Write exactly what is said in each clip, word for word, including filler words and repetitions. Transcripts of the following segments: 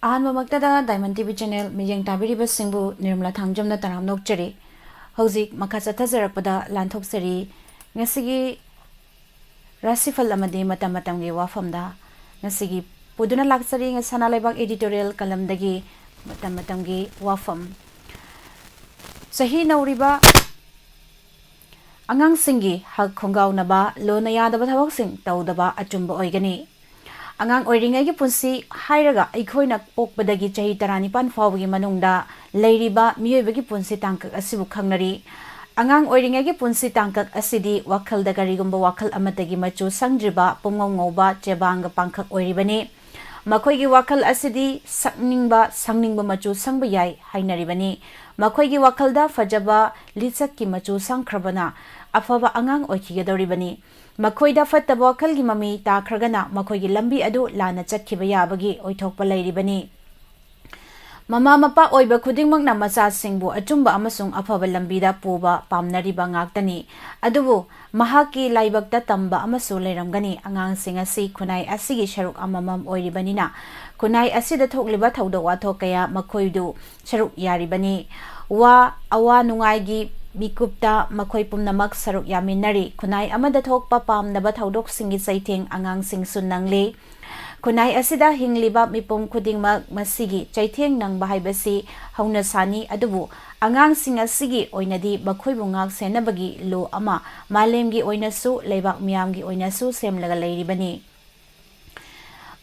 ꯑꯍꯥꯟꯕꯃꯛꯇꯗ Diamond T V channel ꯃꯤꯠꯌꯦꯡ ꯇꯥꯕꯤꯔꯤꯕꯁꯤꯡꯕꯨ ꯅꯤꯔꯃꯂꯥ ꯊꯥꯡꯖꯝꯅ ꯇꯔꯥꯝꯅ ꯑꯣꯛꯆꯔꯤ꯫ ꯍꯧꯖꯤꯛ ꯃꯈꯥ ꯆꯠꯊꯖꯔꯛꯄꯗ ꯂꯥꯟꯊꯣꯛꯆꯔꯤ꯫ ꯉꯁꯤꯒꯤ ꯔꯥꯁꯤꯐꯜ ꯑꯃꯗꯤ ꯃꯇꯝ ꯃꯇꯝꯒꯤ ꯋꯥꯐꯝꯗ ꯉꯁꯤꯒꯤ ꯄꯨꯗꯨꯅ ꯂꯥꯛꯆꯔꯤ ꯁꯅꯥ ꯂꯩꯕꯥꯛ editorial ꯀꯂꯝꯗꯒꯤ ꯃꯇꯝ ꯃꯇꯝꯒꯤ ꯋꯥꯐꯝ꯫ ꯆꯍꯤ ꯅꯧꯔꯤꯕ ꯑꯉꯥꯡꯁꯤꯡꯒꯤ ꯍꯛ ꯈꯣꯡꯒꯥꯎꯅꯕ, ꯂꯣꯟꯅ ꯌꯥꯗꯕ ꯊꯕꯛꯁꯤꯡ ꯇꯧꯗꯕ ꯑꯆꯨꯝꯕ ꯑꯣꯏꯒꯅꯤ꯫ ꯑꯉꯥꯡ ꯑꯣꯏꯔꯤꯉꯩꯒꯤ ꯄꯨꯟꯁꯤ ꯍꯥꯏꯔꯒ ꯑꯩꯈꯣꯏꯅ ꯄꯣꯛꯄꯗꯒꯤ ꯆꯍꯤ ꯇꯔꯥꯅꯤꯄꯥꯟ ꯐꯥꯎꯕꯒꯤ ꯃꯅꯨꯡꯗ ꯂꯩꯔꯤꯕ ꯃꯤꯑꯣꯏꯕꯒꯤ ꯄꯨꯟꯁꯤ ꯇꯥꯡꯀꯛ ꯑꯁꯤꯕꯨ ꯈꯪꯅꯔꯤ꯫ ꯑꯉꯥꯡ ꯑꯣꯏꯔꯤꯉꯩꯒꯤ ꯄꯨꯟꯁꯤ ꯇꯥꯡꯀꯛ ꯑꯁꯤꯗꯤ ꯋꯥꯈꯜꯗ ꯀꯔꯤꯒꯨꯝꯕ ꯋꯥꯈꯜ ꯑꯃꯠꯇꯒꯤ ꯃꯆꯨ ꯁꯪꯗ꯭ꯔꯤꯕ ꯄꯨꯡꯉꯧ ꯉꯧꯕ ꯆꯦꯕꯥꯡꯒ ꯄꯥꯡꯈꯛ ꯑꯣꯏꯔꯤꯕꯅꯤ꯫ ꯃꯈꯣꯏꯒꯤ ꯋꯥꯈꯜ ꯑꯁꯤꯗꯤ ꯁꯛꯅꯤꯡꯕ, ꯁꯪꯅꯤꯡꯕ ꯃꯆꯨ ꯁꯪꯕ ꯌꯥꯏ ꯍꯥꯏꯅꯔꯤꯕꯅꯤ꯫ ꯃꯈꯣꯏꯒꯤ ꯋꯥꯈꯜꯗ ꯐꯖꯕ ꯂꯤꯆꯠꯀꯤ ꯃꯆꯨ ꯁꯪꯈ꯭ꯔꯕꯅ ꯑꯐꯕ ꯑꯉꯥꯡ ꯑꯣꯏꯈꯤꯒꯗꯧꯔꯤꯕꯅꯤ꯫ ꯃꯈꯣꯏꯗ ꯐꯠꯇꯕ ꯋꯥꯈꯜꯒꯤ ꯃꯃꯤ ꯇꯥꯈ꯭ꯔꯒꯅ ꯃꯈꯣꯏꯒꯤ ꯂꯝꯕꯤ ꯑꯗꯨ ꯂꯥꯟꯅ ꯆꯠꯈꯤꯕ ꯌꯥꯕꯒꯤ ꯑꯣꯏꯊꯣꯛꯄ ꯂꯩꯔꯤꯕꯅꯤ꯫ ꯃꯃꯥ ꯃꯄꯥ ꯑꯣꯏꯕ ꯈꯨꯗꯤꯡꯃꯛꯅ ꯃꯆꯥꯁꯤꯡꯕꯨ ꯑꯆꯨꯝꯕ ꯑꯃꯁꯨꯡ ꯑꯐꯕ ꯂꯝꯕꯤꯗ ꯄꯨꯕ ꯄꯥꯝꯅꯔꯤꯕ ꯉꯥꯛꯇꯅꯤ꯫ ꯑꯗꯨꯕꯨ ꯃꯍꯥꯛꯀꯤ ꯂꯥꯏꯕꯛꯇ ꯇꯝꯕ ꯑꯃꯁꯨ ꯂꯩꯔꯝꯒꯅꯤ꯫ ꯑꯉꯥꯡꯁꯤꯡ ꯑꯁꯤ ꯈꯨꯟꯅꯥꯏ ꯑꯁꯤꯒꯤ ꯁꯔꯨꯛ ꯑꯃꯃꯝ ꯑꯣꯏꯔꯤꯕꯅꯤꯅ, ꯈꯨꯟꯅꯥꯏ ꯑꯁꯤꯗ ꯊꯣꯛꯂꯤꯕ ꯊꯧꯗꯣꯛ ꯋꯥꯊꯣꯛ ꯀꯌꯥ ꯃꯈꯣꯏꯗꯨ ꯁꯔꯨꯛ ꯌꯥꯔꯤꯕꯅꯤ꯫ ꯋꯥ, ꯑꯋꯥ ꯅꯨꯡꯉꯥꯏꯒꯤ ꯃꯤꯀꯨꯞꯇ ꯃꯈꯣꯏ ꯄꯨꯝꯅꯃꯛ ꯁꯔꯨꯛ ꯌꯥꯃꯤꯟꯅꯔꯤ꯫ ꯈꯨꯟꯅꯥꯏ ꯑꯃꯗ ꯊꯣꯛꯄ ꯄꯥꯝꯗꯕ ꯊꯧꯗꯣꯛꯁꯤꯡꯒꯤ ꯆꯩꯊꯦꯡ ꯑꯉꯥꯡꯁꯤꯡꯁꯨ ꯅꯪꯂꯤ꯫ ꯈꯨꯟꯅꯥꯏ ꯑꯁꯤꯗ ꯍꯤꯡꯂꯤꯕ ꯃꯤꯄꯨꯝ ꯈꯨꯗꯤꯡꯃꯛ ꯃꯁꯤꯒꯤ ꯆꯩꯊꯦꯡ ꯅꯪꯕ ꯍꯥꯏꯕꯁꯤ ꯍꯧꯅꯁꯥꯅꯤ, ꯑꯗꯨꯕꯨ ꯑꯉꯥꯡꯁꯤꯡ ꯑꯁꯤꯒꯤ ꯑꯣꯏꯅꯗꯤ ꯃꯈꯣꯏꯕꯨ ꯉꯥꯛ ꯁꯦꯟꯅꯕꯒꯤ ꯂꯣ ꯑꯃ ꯃꯥꯂꯦꯝꯒꯤ ꯑꯣꯏꯅꯁꯨ, ꯂꯩꯕꯥꯛ ꯃꯤꯌꯥꯝꯒꯤ ꯑꯣꯏꯅꯁꯨ ꯁꯦꯝꯂꯒ ꯂꯩꯔꯤꯕꯅꯤ꯫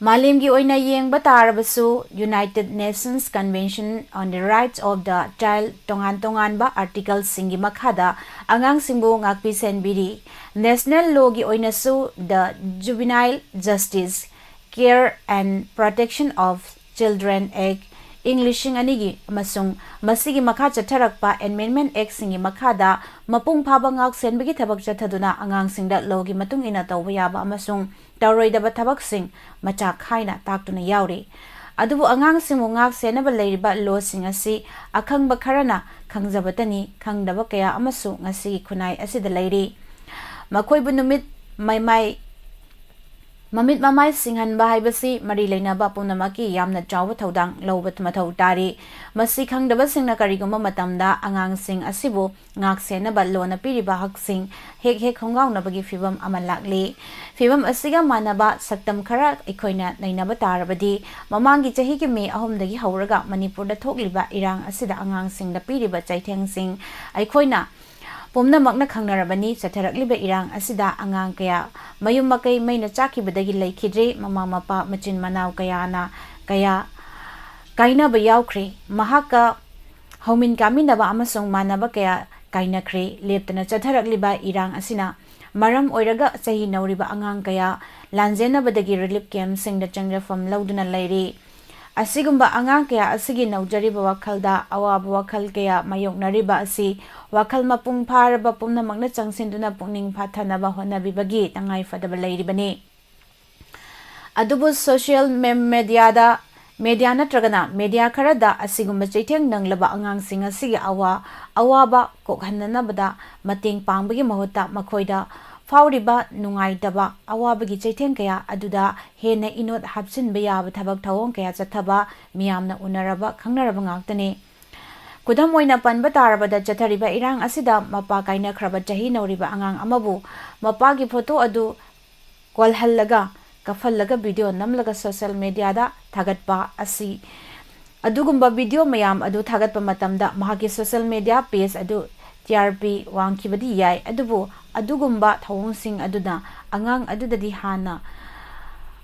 ꯃꯥꯂꯦꯝꯒꯤ ꯑꯣꯏꯅ ꯌꯦꯡꯕ ꯇꯥꯔꯕꯁꯨ, United Nations Convention on the Rights of the Child ꯇꯣꯉꯥꯟ ꯇꯣꯉꯥꯟꯕ articleꯁꯤꯡꯒꯤ ꯃꯈꯥꯗ ꯑꯉꯥꯡꯁꯤꯡꯕꯨ ꯉꯥꯛꯄꯤ ꯁꯦꯟꯕꯤꯔꯤ꯫ National lawꯒꯤ ꯑꯣꯏꯅꯁꯨ The Juvenile Justice, Care and Protection of Children Act, ꯏꯪ ꯂꯤꯁꯤꯡ ꯑꯅꯤꯒꯤ ꯑꯃꯁꯨꯡ ꯃꯁꯤꯒꯤ ꯃꯈꯥ ꯆꯠꯊꯔꯛꯄ Amendment Actꯁꯤꯡꯒꯤ ꯃꯈꯥꯗ ꯃꯄꯨꯡ ꯐꯥꯕ ꯉꯥꯛ ꯁꯦꯟꯕꯒꯤ ꯊꯕꯛ ꯆꯠꯊꯗꯨꯅ ꯑꯉꯥꯡꯁꯤꯡꯗ lawꯒꯤ ꯃꯇꯨꯡ ꯏꯟꯅ ꯇꯧꯕ ꯌꯥꯕ ꯑꯃꯁꯨꯡ ꯇꯧꯔꯣꯏꯗꯕ ꯊꯕꯛꯁꯤꯡ ꯃꯆꯥꯛ ꯈꯥꯏꯅ ꯇꯥꯛꯇꯨꯅ ꯌꯥꯎꯔꯤ꯫ ꯑꯗꯨꯕꯨ ꯑꯉꯥꯡꯁꯤꯡꯕꯨ ꯉꯥꯛ ꯁꯦꯟꯅꯕ ꯂꯩꯔꯤꯕ lawꯁꯤꯡ ꯑꯁꯤ ꯑꯈꯪꯕ ꯈꯔꯅ ꯈꯪꯖꯕꯇꯅꯤ, ꯈꯪꯗꯕ ꯀꯌꯥ ꯑꯃꯁꯨ ꯉꯁꯤꯒꯤ ꯈꯨꯟꯅꯥꯏ ꯑꯁꯤꯗ ꯂꯩꯔꯤ꯫ ꯃꯈꯣꯏꯕꯨ ꯅꯨꯃꯤꯠ ꯃꯥꯏꯃꯥꯏ ꯃꯃꯤꯠ ꯃꯃꯥꯏ ꯁꯤꯡꯍꯟꯕ ꯍꯥꯏꯕꯁꯤ ꯃꯔꯤ ꯂꯩꯅꯕ ꯄꯨꯝꯅꯃꯛꯀꯤ ꯌꯥꯝꯅ ꯆꯥꯎꯕ ꯊꯧꯗꯥꯡ ꯂꯧꯕ ꯃꯊꯧ ꯇꯥꯔꯤ꯫ ꯃꯁꯤ ꯈꯪꯗꯕꯁꯤꯡꯅ ꯀꯔꯤꯒꯨꯝꯕ ꯃꯇꯝꯗ ꯑꯉꯥꯡꯁꯤꯡ ꯑꯁꯤꯕꯨ ꯉꯥꯛꯁꯦꯟꯅꯕ ꯂꯣꯅ ꯄꯤꯔꯤꯕ ꯍꯛꯁꯤꯡ ꯍꯦꯛ ꯍꯦꯛ ꯈꯣꯡꯒꯥꯎꯅꯕꯒꯤ ꯐꯤꯕꯝ ꯑꯃ ꯂꯥꯛꯂꯤ꯫ ꯐꯤꯕꯝ ꯑꯁꯤꯒ ꯃꯥꯟꯅꯕ ꯁꯛꯇꯝ ꯈꯔ ꯑꯩꯈꯣꯏꯅ ꯅꯩꯅꯕ ꯇꯥꯔꯕꯗꯤ, ꯃꯃꯥꯡꯒꯤ ꯆꯍꯤꯒꯤ ꯃꯦ ꯑꯍꯨꯝꯗꯒꯤ ꯍꯧꯔꯒ ꯃꯅꯤꯄꯨꯔꯗ ꯊꯣꯛꯂꯤꯕ ꯏꯔꯥꯡ ꯑꯁꯤꯗ ꯑꯉꯥꯡꯁꯤꯡꯗ ꯄꯤꯔꯤꯕ ꯆꯩꯊꯦꯡꯁꯤꯡ ꯑꯩꯈꯣꯏꯅ ꯄꯨꯝꯅꯃꯛꯅ ꯈꯪꯅꯔꯕꯅꯤ꯫ ꯆꯠꯊꯔꯛꯂꯤꯕ ꯏꯔꯥꯡ ꯑꯁꯤꯗ ꯑꯉꯥꯡ ꯀꯌꯥ ꯃꯌꯨꯝ ꯃꯀꯩ ꯃꯩꯅ ꯆꯥꯛꯈꯤꯕꯗꯒꯤ ꯂꯩꯈꯤꯗ꯭ꯔꯦ꯫ ꯃꯃꯥ ꯃꯄꯥ ꯃꯆꯤꯟ ꯃꯅꯥꯎ ꯀꯌꯥꯅ ꯀꯌꯥ ꯀꯥꯏꯅꯕ ꯌꯥꯎꯈ꯭ꯔꯦ꯫ ꯃꯍꯥꯛꯀ ꯍꯧꯃꯤꯟ ꯀꯥꯃꯤꯟꯅꯕ ꯑꯃꯁꯨꯡ ꯃꯥꯟꯅꯕ ꯀꯌꯥ ꯀꯥꯏꯅꯈ꯭ꯔꯦ꯫ ꯂꯦꯞꯇꯅ ꯆꯠꯊꯔꯛꯂꯤꯕ ꯏꯔꯥꯡ ꯑꯁꯤꯅ ꯃꯔꯝ ꯑꯣꯏꯔꯒ ꯆꯍꯤ ꯅꯧꯔꯤꯕ ꯑꯉꯥꯡ ꯀꯌꯥ ꯂꯥꯟꯖꯦꯟꯅꯕꯗꯒꯤ ꯔꯤꯂꯤꯐ ꯀꯦꯝꯞꯁꯤꯡꯗ ꯆꯪꯖꯐꯝ ꯂꯧꯗꯨꯅ ꯂꯩꯔꯤ꯫ ꯑꯁꯤꯒꯨꯝꯕ ꯑꯉꯥꯡ ꯀꯌꯥ ꯑꯁꯤꯒꯤ ꯅꯧꯖꯔꯤꯕ ꯋꯥꯈꯜꯗ ꯑꯋꯥꯕ ꯋꯥꯈꯜ ꯀꯌꯥ ꯃꯥꯌꯣꯛꯅꯔꯤꯕ ꯑꯁꯤ ꯋꯥꯈꯜ ꯃꯄꯨꯡ ꯐꯥꯔꯕ ꯄꯨꯝꯅꯃꯛꯅ ꯆꯪꯁꯤꯟꯗꯨꯅ ꯄꯨꯛꯅꯤꯡ ꯐꯥꯊꯅꯕ ꯍꯣꯠꯅꯕꯤꯕꯒꯤ ꯇꯉꯥꯏꯐꯗꯕ ꯂꯩꯔꯤꯕꯅꯤ꯫ ꯑꯗꯨꯕꯨ ꯁꯣꯁꯤꯌꯦꯜ ꯃꯦ-, ꯃꯦꯗꯤꯌꯥꯗ, ꯃꯦꯗꯤꯌꯥ ꯅꯠꯇ꯭ꯔꯒꯅ ꯃꯦꯗꯤꯌꯥ ꯈꯔꯗ ꯑꯁꯤꯒꯨꯝꯕ ꯆꯩꯊꯦꯡ ꯅꯪꯂꯕ ꯑꯉꯥꯡꯁꯤꯡ ꯑꯁꯤꯒꯤ ꯑꯋꯥ-, ꯑꯋꯥꯕ ꯀꯣꯛꯍꯟꯅꯅꯕꯗ ꯃꯇꯦꯡ ꯄꯥꯡꯕꯒꯤ ꯃꯍꯨꯠꯇ ꯃꯈꯣꯏꯗ ꯐꯥꯎꯔꯤꯕ ꯅꯨꯡꯉꯥꯏꯇꯕ ꯑꯋꯥꯕꯒꯤ ꯆꯩꯊꯦꯡ ꯀꯌꯥ ꯑꯗꯨꯗ ꯍꯦꯟꯅ ꯏꯅꯣꯠ ꯍꯥꯞꯆꯤꯟꯕ ꯌꯥꯕ ꯊꯕꯛ ꯊꯧꯑꯣꯡ ꯀꯌꯥ ꯆꯠꯊꯕ ꯃꯤꯌꯥꯝꯅ ꯎꯅꯔꯕ ꯈꯪꯅꯔꯕ ꯉꯥꯛꯇꯅꯤ꯫ ꯈꯨꯗꯝ ꯑꯣꯏꯅ ꯄꯟꯕ ꯇꯥꯔꯕꯗ, ꯆꯠꯊꯔꯤꯕ ꯏꯔꯥꯡ ꯑꯁꯤꯗ ꯃꯄꯥ ꯀꯥꯏꯅꯈ꯭ꯔꯕ ꯆꯍꯤ ꯅꯧꯔꯤꯕ ꯑꯉꯥꯡ ꯑꯃꯕꯨ ꯃꯄꯥꯒꯤ ꯐꯣꯇꯣ ꯑꯗꯨ ꯀꯣꯜꯍꯜꯂꯒ, ꯀꯞꯍꯜꯂꯒ ꯚꯤꯗꯤꯑꯣ ꯅꯝꯂꯒ ꯁꯣꯁꯤꯌꯦꯜ ꯃꯦꯗꯤꯌꯥꯗ ꯊꯥꯒꯠꯄ ꯑꯁꯤ, ꯑꯗꯨꯒꯨꯝꯕ ꯚꯤꯗꯤꯑꯣ ꯃꯌꯥꯝ ꯑꯗꯨ ꯊꯥꯒꯠꯄ ꯃꯇꯝꯗ ꯃꯍꯥꯛꯀꯤ ꯁꯣꯁꯤꯌꯦꯜ ꯃꯦꯗꯤꯌꯥ ꯄꯦꯖ ꯑꯗꯨ ꯇꯤ ꯑꯥꯔ ꯄꯤ ꯋꯥꯡꯈꯤꯕꯗꯤ ꯌꯥꯏ, ꯑꯗꯨꯕꯨ ꯑꯗꯨꯒꯨꯝꯕ ꯊꯧꯑꯣꯡꯁꯤꯡ ꯑꯗꯨꯅ ꯑꯉꯥꯡ ꯑꯗꯨꯗꯗꯤ ꯍꯥꯟꯅ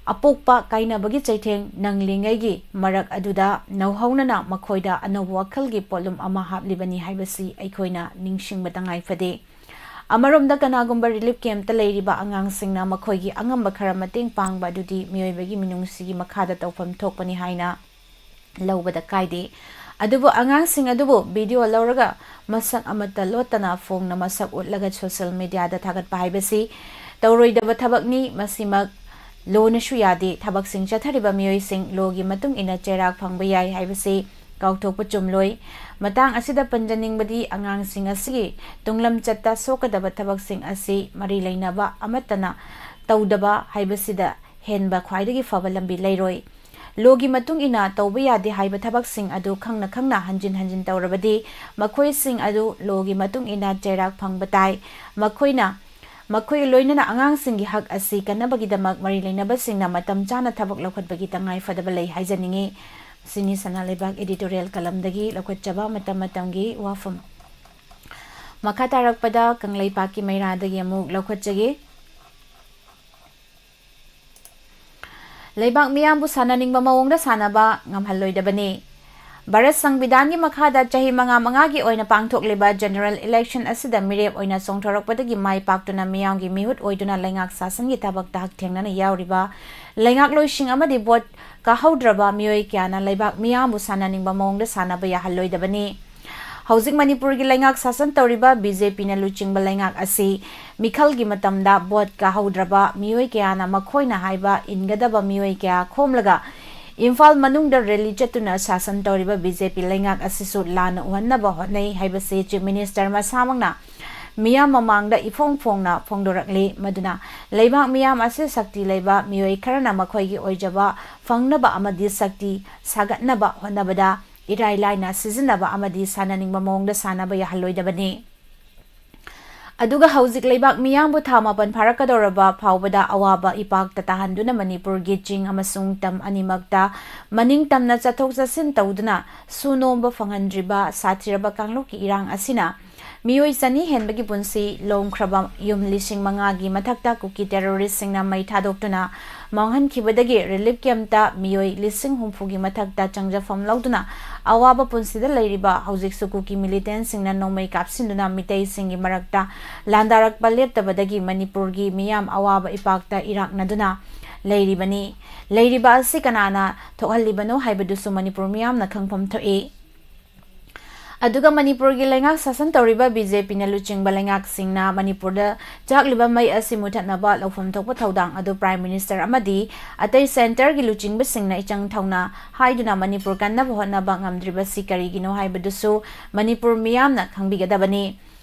ꯑꯄꯣꯛꯄ ꯀꯥꯏꯅꯕꯒꯤ ꯆꯩꯊꯦꯡ ꯅꯪꯂꯤꯉꯩꯒꯤ ꯃꯔꯛ ꯑꯗꯨꯗ ꯅꯧꯍꯧꯅꯅ ꯃꯈꯣꯏꯗ ꯑꯅꯧꯕ ꯋꯥꯈꯜꯒꯤ ꯄꯣꯠꯂꯨꯝ ꯑꯃ ꯍꯥꯞꯂꯤꯕꯅꯤ ꯍꯥꯏꯕꯁꯤ ꯑꯩꯈꯣꯏꯅ ꯅꯤꯡꯁꯤꯡꯕ ꯇꯉꯥꯏ ꯐꯗꯦ꯫ ꯑꯃꯔꯣꯝꯗ, ꯀꯅꯥꯒꯨꯝꯕ ꯔꯤꯂꯤꯐ ꯀꯦꯝꯞꯇ ꯂꯩꯔꯤꯕ ꯑꯉꯥꯡꯁꯤꯡꯅ ꯃꯈꯣꯏꯒꯤ ꯑꯉꯝꯕ ꯈꯔ ꯃꯇꯦꯡ ꯄꯥꯡꯕ ꯑꯗꯨꯗꯤ ꯃꯤꯑꯣꯏꯕꯒꯤ ꯃꯤꯅꯨꯡꯁꯤꯒꯤ ꯃꯈꯥꯗ ꯇꯧꯐꯝ ꯊꯣꯛꯄꯅꯤ ꯍꯥꯏꯅ ꯂꯧꯕꯗ ꯀꯥꯏꯗꯦ꯫ ꯑꯗꯨꯕꯨ ꯑꯉꯥꯡꯁꯤꯡ ꯑꯗꯨꯕꯨ ꯚꯤꯗꯤꯑꯣ ꯂꯧꯔꯒ ꯃꯁꯛ ꯑꯃꯠꯇ ꯂꯣꯠꯇꯅ ꯐꯣꯡꯅ ꯃꯁꯛ ꯎꯠꯂꯒ ꯁꯣꯁꯤꯌꯦꯜ ꯃꯦꯗꯤꯌꯥꯗ ꯊꯥꯒꯠꯄ ꯍꯥꯏꯕꯁꯤ ꯇꯧꯔꯣꯏꯗꯕ ꯊꯕꯛꯅꯤ꯫ ꯃꯁꯤꯃꯛ ꯂꯣꯅꯁꯨ ꯌꯥꯗꯦ꯫ ꯊꯕꯛꯁꯤꯡ ꯆꯠꯊꯔꯤꯕ ꯃꯤꯑꯣꯏꯁꯤꯡ ꯂꯣꯒꯤ ꯃꯇꯨꯡ ꯏꯟꯅ ꯆꯩꯔꯥꯛ ꯐꯪꯕ ꯌꯥꯏ ꯍꯥꯏꯕꯁꯤ ꯀꯥꯎꯊꯣꯛꯄ ꯆꯨꯝꯂꯣꯏ꯫ ꯃꯇꯥꯡ ꯑꯁꯤꯗ ꯄꯟꯖꯅꯤꯡꯕꯗꯤ, ꯑꯉꯥꯡꯁꯤꯡ ꯑꯁꯤꯒꯤ ꯇꯨꯡꯂꯝꯆꯠꯇ ꯁꯣꯛꯀꯗꯕ ꯊꯕꯛꯁꯤꯡ ꯑꯁꯤ ꯃꯔꯤ ꯂꯩꯅꯕ ꯑꯃꯠꯇꯅ ꯇꯧꯗꯕ ꯍꯥꯏꯕꯁꯤꯗ ꯍꯦꯟꯕ ꯈ꯭ꯋꯥꯏꯗꯒꯤ ꯐꯕ ꯂꯝꯕꯤ ꯂꯩꯔꯣꯏ꯫ ꯂꯣꯒꯤ ꯃꯇꯨꯡ ꯏꯟꯅ ꯇꯧꯕ ꯌꯥꯗꯦ ꯍꯥꯏꯕ ꯊꯕꯛꯁꯤꯡ ꯑꯗꯨ ꯈꯪꯅ ꯈꯪꯅ ꯍꯟꯖꯤꯟ ꯍꯟꯖꯤꯟ ꯇꯧꯔꯕꯗꯤ ꯃꯈꯣꯏꯁꯤꯡ ꯑꯗꯨ ꯂꯣꯒꯤ ꯃꯇꯨꯡ ꯏꯟꯅ ꯆꯩꯔꯥꯛ ꯐꯪꯕ ꯇꯥꯏ꯫ ꯃꯈꯣꯏꯅ, ꯃꯈꯣꯏꯒ ꯂꯣꯏꯅꯅ ꯑꯉꯥꯡꯁꯤꯡꯒꯤ ꯍꯛ ꯑꯁꯤ ꯀꯟꯅꯕꯒꯤꯗꯃꯛ ꯃꯔꯤ ꯂꯩꯅꯕꯁꯤꯡꯅ ꯃꯇꯝ ꯆꯥꯅ ꯊꯕꯛ ꯂꯧꯈꯠꯄꯒꯤ ꯇꯉꯥꯏ ꯐꯗꯕ ꯂꯩ ꯍꯥꯏꯖꯅꯤꯡꯏ꯫ ꯁꯤꯅꯤ ꯁꯅꯥ ꯂꯩꯕꯥꯛ editorial columnꯗꯒꯤ ꯂꯧꯈꯠꯆꯕ ꯃꯇꯝ ꯃꯇꯝꯒꯤ ꯋꯥꯐꯝ꯫ ꯃꯈꯥ ꯇꯥꯔꯛꯄꯗ ꯀꯪꯂꯩꯄꯥꯛꯀꯤ ꯃꯩꯔꯥꯗꯒꯤ ꯑꯃꯨꯛ ꯂꯧꯈꯠꯆꯒꯦ꯫ ꯂꯩꯕꯥꯛ ꯃꯤꯌꯥꯝꯕꯨ ꯁꯥꯟꯅꯅꯤꯡꯕ ꯃꯑꯣꯡꯗ ꯁꯥꯟꯅꯕ ꯉꯝꯍꯜꯂꯣꯏꯗꯕꯅꯤ꯫ ꯚꯥꯔꯠ ꯁꯪꯕꯤꯙꯥꯟꯒꯤ ꯃꯈꯥꯗ ꯆꯍꯤ ꯃꯉꯥ ꯃꯉꯥꯒꯤ ꯑꯣꯏꯅ ꯄꯥꯡꯊꯣꯛꯂꯤꯕ general election ꯑꯁꯤꯗ ꯃꯤꯔꯦꯞ ꯑꯣꯏꯅ ꯆꯣꯡꯊꯣꯔꯛꯄꯗꯒꯤ ꯃꯥꯏ ꯄꯥꯛꯇꯨꯅ ꯃꯤꯌꯥꯝꯒꯤ ꯃꯤꯍꯨꯠ ꯑꯣꯏꯗꯨꯅ ꯂꯩꯉꯥꯛ ꯁꯥꯁꯟꯒꯤ ꯊꯕꯛꯇ ꯍꯛꯊꯦꯡꯅꯅ ꯌꯥꯎꯔꯤꯕ ꯂꯩꯉꯥꯛꯂꯣꯏꯁꯤꯡ ꯑꯃꯗꯤ vote ꯀꯥꯍꯧꯗ꯭ꯔꯕ ꯃꯤꯑꯣꯏ ꯀꯌꯥꯅ ꯂꯩꯕꯥꯛ ꯃꯤꯌꯥꯝꯕꯨ ꯁꯥꯟꯅꯅꯤꯡꯕ ꯃꯑꯣꯡꯗ ꯁꯥꯟꯅꯕ ꯌꯥꯍꯜꯂꯣꯏꯗꯕꯅꯤ꯫ ꯍꯧꯖꯤꯛ ꯃꯅꯤꯄꯨꯔꯒꯤ ꯂꯩꯉꯥꯛ ꯁꯥꯁꯟ ꯇꯧꯔꯤꯕ BJPꯅ ꯂꯨꯆꯤꯡꯕ ꯂꯩꯉꯥꯛ ꯑꯁꯤ ꯃꯤꯈꯜꯒꯤ ꯃꯇꯝꯗ vote ꯀꯥꯍꯧꯗ꯭ꯔꯕ ꯃꯤꯑꯣꯏ ꯀꯌꯥꯅ ꯃꯈꯣꯏꯅ ꯍꯥꯏꯕ ꯏꯟꯒꯗꯕ ꯃꯤꯑꯣꯏ ꯀꯌꯥ ꯈꯣꯝꯂꯒ ꯏꯝꯐꯥꯜ ꯃꯅꯨꯡꯗ rally ꯆꯠꯇꯨꯅ ꯁꯥꯁꯟ ꯇꯧꯔꯤꯕ BJP ꯂꯩꯉꯥꯛ ꯑꯁꯤꯁꯨ ꯂꯥꯟꯅ ꯎꯍꯟꯅꯕ ꯍꯣꯠꯅꯩ ꯍꯥꯏꯕꯁꯤ Chief Minister ꯃꯁꯥꯃꯛꯅ ꯃꯤꯌꯥꯝ ꯃꯃꯥꯡꯗ ꯏꯐꯣꯡ ꯐꯣꯡꯅ ꯐꯣꯡꯗꯣꯔꯛꯂꯤ꯫ ꯃꯗꯨꯅ ꯂꯩꯕꯥꯛ ꯃꯤꯌꯥꯝ ꯑꯁꯤ ꯁꯛꯇꯤ ꯂꯩꯕ ꯃꯤꯑꯣꯏ ꯈꯔꯅ ꯃꯈꯣꯏꯒꯤ ꯑꯣꯏꯖꯕ ꯐꯪꯅꯕ ꯑꯃꯗꯤ ꯁꯛꯇꯤ ꯁꯥꯒꯠꯅꯕ ꯍꯣꯠꯅꯕꯗ ꯏꯔꯥꯏ ꯂꯥꯏꯅ ꯁꯤꯖꯤꯟꯅꯕ ꯑꯃꯗꯤ ꯁꯥꯟꯅꯅꯤꯡꯕ ꯃꯑꯣꯡꯗ ꯁꯥꯟꯅꯕ ꯌꯥꯍꯜꯂꯣꯏꯗꯕꯅꯤ꯫ ꯑꯗꯨꯒ ꯍꯧꯖꯤꯛ ꯂꯩꯕꯥꯛ ꯃꯤꯌꯥꯝꯕꯨ ꯊꯥ ꯃꯥꯄꯟ ꯐꯥꯔꯛꯀꯗꯧꯔꯕ ꯐꯥꯎꯕꯗ ꯑꯋꯥꯕ ꯏꯄꯥꯛꯇ ꯇꯥꯍꯟꯗꯨꯅ ꯃꯅꯤꯄꯨꯔꯒꯤ ꯆꯤꯡ ꯑꯃꯁꯨꯡ ꯇꯝ ꯑꯅꯤꯃꯛꯇ ꯃꯅꯤꯡ ꯇꯝꯅ ꯆꯠꯊꯣꯛ ꯆꯠꯁꯤꯟ ꯇꯧꯗꯨꯅ ꯁꯨ ꯅꯣꯝꯕ ꯐꯪꯍꯟꯗ꯭ꯔꯤꯕ ꯁꯥꯊꯤꯔꯕ ꯀꯥꯡꯂꯨꯞꯀꯤ ꯏꯔꯥꯡ ꯑꯁꯤꯅ ꯃꯤꯑꯣꯏ ꯆꯅꯤ ꯍꯦꯟꯕꯒꯤ ꯄꯨꯟꯁꯤ ꯂꯣꯝꯈ꯭ꯔꯕ ꯌꯨꯝ ꯂꯤꯁꯤꯡ ꯃꯉꯥꯒꯤ ꯃꯊꯛꯇ ꯀꯨꯀꯤ terroristꯁꯤꯡꯅ ꯃꯩ ꯊꯥꯗꯣꯛꯇꯨꯅ ꯃꯥꯡꯍꯟꯈꯤꯕꯗꯒꯤ relief campꯇ ꯃꯤꯑꯣꯏ ꯂꯤꯁꯤꯡ ꯍꯨꯝꯐꯨꯒꯤ ꯃꯊꯛꯇ ꯆꯪꯖꯐꯝ ꯂꯧꯗꯨꯅ ꯑꯋꯥꯕ ꯄꯨꯟꯁꯤꯗ ꯂꯩꯔꯤꯕ ꯍꯧꯖꯤꯛꯁꯨ ꯀꯨꯀꯤ militantꯁꯤꯡꯅ ꯅꯣꯡꯃꯩ ꯀꯥꯞꯁꯤꯟꯗꯨꯅ ꯃꯤꯇꯩꯁꯤꯡꯒꯤ ꯃꯔꯛꯇ ꯂꯥꯟꯗꯥꯔꯛꯄ ꯂꯦꯞꯇꯕꯗꯒꯤ ꯃꯅꯤꯄꯨꯔꯒꯤ ꯃꯤꯌꯥꯝ ꯑꯋꯥꯕ ꯏꯄꯥꯛꯇ ꯏꯔꯥꯛꯅꯗꯨꯅ ꯂꯩꯔꯤꯕꯅꯤ꯫ ꯂꯩꯔꯤꯕ ꯑꯁꯤ ꯀꯅꯥꯅ ꯊꯣꯛꯍꯜꯂꯤꯕꯅꯣ ꯍꯥꯏꯕꯗꯨꯁꯨ ꯃꯅꯤꯄꯨꯔ ꯃꯤꯌꯥꯝꯅ ꯈꯪꯐꯝ ꯊꯣꯛꯏ꯫ ꯑꯗꯨꯒ ꯃꯅꯤꯄꯨꯔꯒꯤ ꯂꯩꯉꯥꯛ ꯁꯥꯁꯟ ꯇꯧꯔꯤꯕ BJPꯅ ꯂꯨꯆꯤꯡꯕ ꯂꯩꯉꯥꯛꯁꯤꯡꯅ ꯃꯅꯤꯄꯨꯔꯗ ꯆꯥꯛꯂꯤꯕ ꯃꯩ ꯑꯁꯤ ꯃꯨꯊꯠꯅꯕ ꯂꯧꯐꯝ ꯊꯣꯛꯄ ꯊꯧꯗꯥꯡ ꯑꯗꯨ Prime Minister ꯑꯃꯗꯤ ꯑꯇꯩ centreꯒꯤ ꯂꯨꯆꯤꯡꯕꯁꯤꯡꯅ ꯏꯆꯪ ꯊꯧꯅ ꯍꯥꯏꯗꯨꯅ ꯃꯅꯤꯄꯨꯔ ꯀꯟꯅꯕ ꯍꯣꯠꯅꯕ ꯉꯝꯗ꯭ꯔꯤꯕꯁꯤ ꯀꯔꯤꯒꯤꯅꯣ ꯍꯥꯏꯕꯗꯨꯁꯨ ꯃꯅꯤꯄꯨꯔ ꯃꯤꯌꯥꯝꯅ ꯈꯪꯕꯤꯒꯗꯕꯅꯤ꯫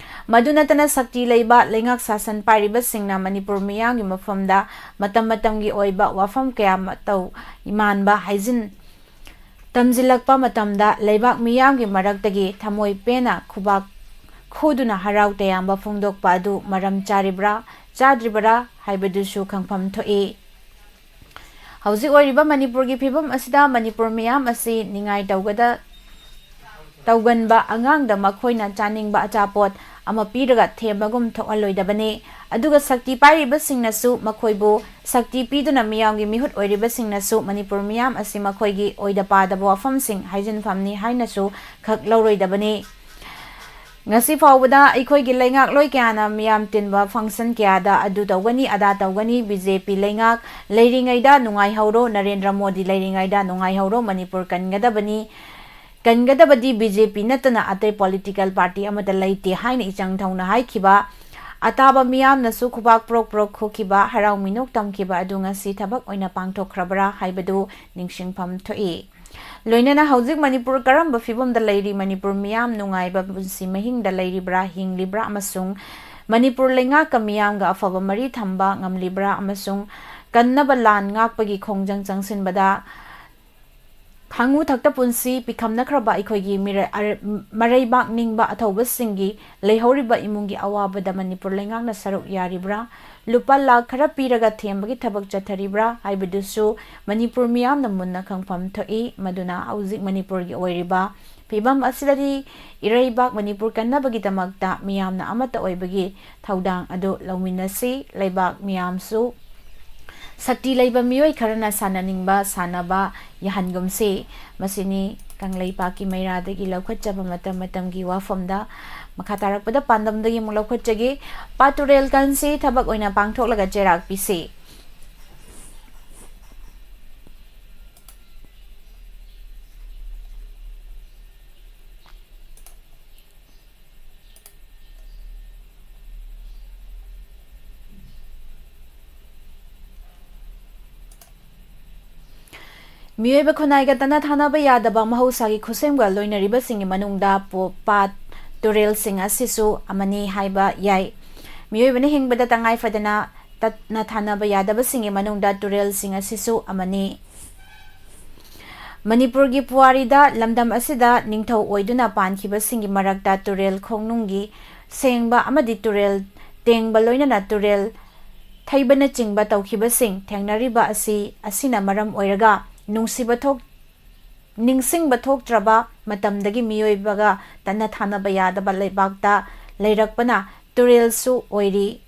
ꯃꯗꯨ ꯅꯠꯇꯅ ꯁꯛꯇꯤ ꯂꯩꯕ ꯂꯩꯉꯥꯛ ꯁꯥꯁꯟ ꯄꯥꯏꯔꯤꯕꯁꯤꯡꯅ ꯃꯅꯤꯄꯨꯔ ꯃꯤꯌꯥꯝꯒꯤ ꯃꯐꯝꯗ ꯃꯇꯝ ꯃꯇꯝꯒꯤ ꯑꯣꯏꯕ ꯋꯥꯐꯝ ꯀꯌꯥ ꯃꯇꯧ ꯃꯥꯟꯕ ꯍꯥꯏꯖꯤꯟ ꯇꯝꯖꯤꯜꯂꯛꯄ ꯃꯇꯝꯗ ꯂꯩꯕꯥꯛ ꯃꯤꯌꯥꯝꯒꯤ ꯃꯔꯛꯇꯒꯤ ꯊꯃꯣꯏ ꯄꯦꯟꯅ ꯈꯨꯕꯥꯛ ꯈꯨꯗꯨꯅ ꯍꯔꯥꯎ ꯇꯌꯥꯝꯕ ꯐꯣꯡꯗꯣꯛꯄ ꯑꯗꯨ ꯃꯔꯝ ꯆꯥꯔꯤꯕ꯭ꯔꯥ, ꯆꯥꯗ꯭ꯔꯤꯕꯔꯥ ꯍꯥꯏꯕꯗꯨꯁꯨ ꯈꯪꯐꯝ ꯊꯣꯛꯏ꯫ ꯍꯧꯖꯤꯛ ꯑꯣꯏꯔꯤꯕ ꯃꯅꯤꯄꯨꯔꯒꯤ ꯐꯤꯕꯝ ꯑꯁꯤꯗ ꯃꯅꯤꯄꯨꯔ ꯃꯤꯌꯥꯝ ꯑꯁꯤ ꯅꯤꯡꯉꯥꯏ ꯇꯧꯒꯗ-, ꯇꯧꯒꯟꯕ ꯑꯉꯥꯡꯗ ꯃꯈꯣꯏꯅ ꯆꯥꯅꯤꯡꯕ ꯑꯆꯥꯄꯣꯠ ꯑꯃ ꯄꯤꯔꯒ ꯊꯦꯝꯕꯒꯨꯝ ꯊꯣꯛꯍꯜꯂꯣꯏꯗꯕꯅꯤ꯫ ꯑꯗꯨꯒ ꯁꯛꯇꯤ ꯄꯥꯏꯔꯤꯕꯁꯤꯡꯅꯁꯨ ꯃꯈꯣꯏꯕꯨ ꯁꯛꯇꯤ ꯄꯤꯗꯨꯅ ꯃꯤꯌꯥꯝꯒꯤ ꯃꯤꯍꯨꯠ ꯑꯣꯏꯔꯤꯕꯁꯤꯡꯅꯁꯨ ꯃꯅꯤꯄꯨꯔ ꯃꯤꯌꯥꯝ ꯑꯁꯤ ꯃꯈꯣꯏꯒꯤ ꯑꯣꯏꯗ ꯄꯥꯗꯕ ꯋꯥꯐꯝꯁꯤꯡ ꯍꯥꯏꯖꯤꯟꯐꯝꯅꯤ ꯍꯥꯏꯅꯁꯨ ꯈꯛ ꯂꯧꯔꯣꯏꯗꯕꯅꯤ꯫ ꯉꯁꯤ ꯐꯥꯎꯕꯗ ꯑꯩꯈꯣꯏꯒꯤ ꯂꯩꯉꯥꯛꯂꯣꯏ ꯀꯌꯥꯅ ꯃꯤꯌꯥꯝ ꯇꯤꯟꯕ function ꯀꯌꯥꯗ ꯑꯗꯨ ꯇꯧꯒꯅꯤ, ꯑꯗꯥ ꯇꯧꯒꯅꯤ, BJP ꯂꯩꯉꯥꯛ ꯂꯩꯔꯤꯉꯩꯗ ꯅꯨꯡꯉꯥꯏꯍꯧꯔꯣ, ꯅꯔꯦꯟꯗ꯭ꯔ ꯃꯣꯗꯤ ꯂꯩꯔꯤꯉꯩꯗ ꯅꯨꯡꯉꯥꯏꯍꯧꯔꯣ, ꯃꯅꯤꯄꯨꯔ ꯀꯟꯒꯗꯕꯅꯤ, ꯀꯟꯒꯗꯕꯗꯤ BJP ꯅꯠꯇꯅ ꯑꯇꯩ political party ꯑꯃꯠꯇ ꯂꯩꯇꯦ ꯍꯥꯏꯅ ꯏꯆꯪ ꯊꯧꯅ ꯍꯥꯏꯈꯤꯕ, ꯑꯇꯥꯕ ꯃꯤꯌꯥꯝꯅꯁꯨ ꯈꯨꯕꯥꯛ ꯄ꯭ꯔꯣꯛ ꯄ꯭ꯔꯣꯛ ꯈꯨꯈꯤꯕ, ꯍꯔꯥꯎ ꯃꯤꯅꯣꯛ ꯇꯝꯈꯤꯕ ꯑꯗꯨ ꯉꯁꯤ ꯊꯕꯛ ꯑꯣꯏꯅ ꯄꯥꯡꯊꯣꯛꯈ꯭ꯔꯕ꯭ꯔꯥ ꯍꯥꯏꯕꯗꯨ ꯅꯤꯡꯁꯤꯡꯐꯝ ꯊꯣꯛꯏ꯫ ꯂꯣꯏꯅꯅ ꯍꯧꯖꯤꯛ ꯃꯅꯤꯄꯨꯔ ꯀꯔꯝꯕ ꯐꯤꯕꯝꯗ ꯂꯩꯔꯤ, ꯃꯅꯤꯄꯨꯔ ꯃꯤꯌꯥꯝ ꯅꯨꯡꯉꯥꯏꯕ ꯄꯨꯟꯁꯤ ꯃꯍꯤꯡꯗ ꯂꯩꯔꯤꯕ꯭ꯔꯥ, ꯍꯤꯡꯂꯤꯕ꯭ꯔꯥ ꯑꯃꯁꯨꯡ ꯃꯅꯤꯄꯨꯔ ꯂꯩꯉꯥꯛꯀ ꯃꯤꯌꯥꯝꯒ ꯑꯐꯕ ꯃꯔꯤ ꯊꯝꯕ ꯉꯝꯂꯤꯕ꯭ꯔꯥ ꯑꯃꯁꯨꯡ ꯀꯟꯅꯕ ꯂꯥꯟ ꯉꯥꯛꯄꯒꯤ ꯈꯣꯡꯖꯪ ꯆꯪꯁꯤꯟꯕꯗ ꯈꯥꯡꯉꯨ ꯊꯛꯇ ꯄꯨꯟꯁꯤ ꯄꯤꯈꯝꯅꯈ꯭ꯔꯕ ꯑꯩꯈꯣꯏꯒꯤ ꯃꯤꯔ-, ꯑꯔ-, ꯃꯔꯩꯕꯥꯛ ꯅꯤꯡꯕ ꯑꯊꯧꯕꯁꯤꯡꯒꯤ ꯂꯩꯍꯧꯔꯤꯕ ꯏꯃꯨꯡꯒꯤ ꯑꯋꯥꯕꯗ ꯃꯅꯤꯄꯨꯔ ꯂꯩꯉꯥꯛꯅ ꯁꯔꯨꯛ ꯌꯥꯔꯤꯕ꯭ꯔꯥ? ꯂꯨꯄꯥ ꯂꯥꯈ ꯈꯔ ꯄꯤꯔꯒ ꯊꯦꯝꯕꯒꯤ ꯊꯕꯛ ꯆꯠꯊꯔꯤꯕ꯭ꯔꯥ ꯍꯥꯏꯕꯗꯨꯁꯨ ꯃꯅꯤꯄꯨꯔ ꯃꯤꯌꯥꯝꯅ ꯃꯨꯟꯅ ꯈꯪꯐꯝ ꯊꯣꯛꯏ꯫ ꯃꯗꯨꯅ ꯍꯧꯖꯤꯛ ꯃꯅꯤꯄꯨꯔꯒꯤ ꯑꯣꯏꯔꯤꯕ ꯐꯤꯕꯝ ꯑꯁꯤꯗꯗꯤ ꯏꯔꯩꯕꯥꯛ ꯃꯅꯤꯄꯨꯔ ꯀꯟꯅꯕꯒꯤꯗꯃꯛꯇ ꯃꯤꯌꯥꯝꯅ ꯑꯃꯠꯇ ꯑꯣꯏꯕꯒꯤ ꯊꯧꯗꯥꯡ ꯑꯗꯨ ꯂꯧꯃꯤꯟꯅꯁꯤ꯫ ꯂꯩꯕꯥꯛ ꯃꯤꯌꯥꯝꯁꯨ ꯁꯛꯇꯤ ꯂꯩꯕ ꯃꯤꯑꯣꯏ ꯈꯔꯅ ꯁꯥꯟꯅꯅꯤꯡꯕ ꯁꯥꯟꯅꯕ ꯌꯥꯍꯟꯒꯨꯝꯁꯤ꯫ ꯃꯁꯤꯅꯤ ꯀꯪꯂꯩꯄꯥꯛꯀꯤ ꯃꯩꯔꯥꯗꯒꯤ ꯂꯧꯈꯠꯆꯕ ꯃꯇꯝ ꯃꯇꯝꯒꯤ ꯋꯥꯐꯝꯗ꯫ ꯃꯈꯥ ꯇꯥꯔꯛꯄꯗ ꯄꯥꯟꯗꯝꯗꯒꯤ ꯑꯃꯨꯛ ꯂꯧꯈꯠꯆꯒꯦ꯫ ꯄꯥꯠ ꯇꯨꯔꯦꯜ ꯀꯟꯁꯤ ꯊꯕꯛ ꯑꯣꯏꯅ ꯄꯥꯡꯊꯣꯛꯂꯒ ꯆꯩꯔꯥꯛ ꯄꯤꯁꯤ꯫ ꯃꯤꯑꯣꯏꯕ ꯈꯨꯟꯅꯥꯏꯒ ꯇꯠꯅ ꯊꯥꯅꯕ ꯌꯥꯗꯕ ꯃꯍꯧꯁꯥꯒꯤ ꯈꯨꯠꯁꯦꯝꯒ ꯂꯣꯏꯅꯔꯤꯕꯁꯤꯡꯒꯤ ꯃꯅꯨꯡꯗ ꯄꯣ-, ꯄꯥꯠ, ꯇꯨꯔꯦꯜꯁꯤꯡ ꯑꯁꯤꯁꯨ ꯑꯃꯅꯤ ꯍꯥꯏꯕ ꯌꯥꯏ꯫ ꯃꯤꯑꯣꯏꯕꯅ ꯍꯤꯡꯕꯗ ꯇꯉꯥꯏ ꯐꯗꯅ ꯇꯠꯅ ꯊꯥꯅꯕ ꯌꯥꯗꯕꯁꯤꯡꯒꯤ ꯃꯅꯨꯡꯗ ꯇꯨꯔꯦꯜꯁꯤꯡ ꯑꯁꯤꯁꯨ ꯑꯃꯅꯤ꯫ ꯃꯅꯤꯄꯨꯔꯒꯤ ꯄꯨꯋꯥꯔꯤꯗ ꯂꯝꯗꯝ ꯑꯁꯤꯗ ꯅꯤꯡꯊꯧ ꯑꯣꯏꯗꯨꯅ ꯄꯥꯟꯈꯤꯕꯁꯤꯡꯒꯤ ꯃꯔꯛꯇ ꯇꯨꯔꯦꯜ ꯈꯣꯡꯅꯨꯡꯒꯤ ꯁꯦꯡꯕ ꯑꯃꯗꯤ ꯇꯨꯔꯦꯜ ꯇꯦꯡꯕ, ꯂꯣꯏꯅꯅ ꯇꯨꯔꯦꯜ ꯊꯩꯕꯅꯆꯤꯡꯕ ꯇꯧꯈꯤꯕꯁꯤꯡ ꯊꯦꯡꯅꯔꯤꯕ ꯑꯁꯤ, ꯑꯁꯤꯅ ꯃꯔꯝ ꯑꯣꯏꯔꯒ ꯅꯨꯡꯁꯤꯕ ꯊꯣꯛ-, ꯅꯤꯡꯁꯤꯡꯕ ꯊꯣꯛꯇ꯭ꯔꯕ ꯃꯇꯝꯗꯒꯤ ꯃꯤꯑꯣꯏꯕꯒ ꯇꯠꯅ ꯊꯥꯅꯕ ꯌꯥꯗꯕ ꯂꯩꯕꯥꯛꯇ ꯂꯩꯔꯛꯄꯅ ꯇꯨꯔꯦꯜꯁꯨ ꯑꯣꯏꯔꯤ꯫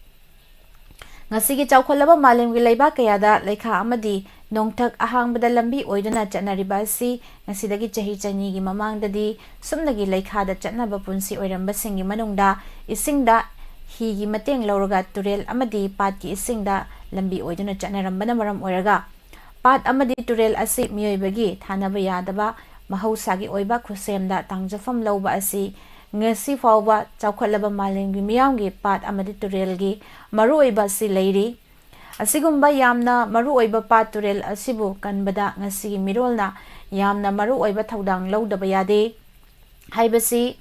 ꯉꯁꯤꯒꯤ ꯆꯥꯎꯈꯠꯂꯕ ꯃꯥꯂꯦꯝꯒꯤ ꯂꯩꯕꯥꯛ ꯀꯌꯥꯗ ꯂꯩꯈꯥ ꯑꯃꯗꯤ ꯅꯣꯡꯊꯛ ꯑꯍꯥꯡꯕꯗ ꯂꯝꯕꯤ ꯑꯣꯏꯗꯨꯅ ꯆꯠꯅꯔꯤꯕ ꯑꯁꯤ ꯉꯁꯤꯗꯒꯤ ꯆꯍꯤ ꯆꯅꯤꯒꯤ ꯃꯃꯥꯡꯗꯗꯤ ꯁꯨꯞꯅꯒꯤ ꯂꯩꯈꯥꯗ ꯆꯠꯅꯕ ꯄꯨꯟꯁꯤ ꯑꯣꯏꯔꯝꯕꯁꯤꯡꯒꯤ ꯃꯅꯨꯡꯗ ꯏꯁꯤꯡꯗ ꯍꯤꯒꯤ ꯃꯇꯦꯡ ꯂꯧꯔꯒ ꯇꯨꯔꯦꯜ ꯑꯃꯗꯤ ꯄꯥꯠꯀꯤ ꯏꯁꯤꯡꯗ ꯂꯝꯕꯤ ꯑꯣꯏꯗꯨꯅ ꯆꯠꯅꯔꯝꯕꯅ ꯃꯔꯝ ꯑꯣꯏꯔꯒ, ꯄꯥꯠ ꯑꯃꯗꯤ ꯇꯨꯔꯦꯜ ꯑꯁꯤ ꯃꯤꯑꯣꯏꯕꯒꯤ ꯊꯥꯅꯕ ꯌꯥꯗꯕ ꯃꯍꯧꯁꯥꯒꯤ ꯑꯣꯏꯕ ꯈꯨꯠꯁꯦꯝꯗ ꯇꯥꯡꯖꯐꯝ ꯂꯧꯕ ꯑꯁꯤ ꯉꯁꯤ ꯐꯥꯎꯕ ꯆꯥꯎꯈꯠꯂꯕ ꯃꯥꯂꯦꯝꯒꯤ ꯃꯤꯌꯥꯝꯒꯤ ꯄꯥꯠ ꯑꯃꯗꯤ ꯇꯨꯔꯦꯜꯒꯤ ꯃꯔꯨꯑꯣꯏꯕ ꯑꯁꯤ ꯂꯩꯔꯤ꯫ ꯑꯁꯤꯒꯨꯝꯕ ꯌꯥꯝꯅ ꯃꯔꯨꯑꯣꯏꯕ ꯄꯥꯠ ꯇꯨꯔꯦꯜ ꯑꯁꯤꯕꯨ ꯀꯟꯕꯗ ꯉꯁꯤꯒꯤ ꯃꯤꯔꯣꯜꯅ ꯌꯥꯝꯅ ꯃꯔꯨꯑꯣꯏꯕ ꯊꯧꯗꯥꯡ ꯂꯧꯗꯕ ꯌꯥꯗꯦ ꯍꯥꯏꯕꯁꯤ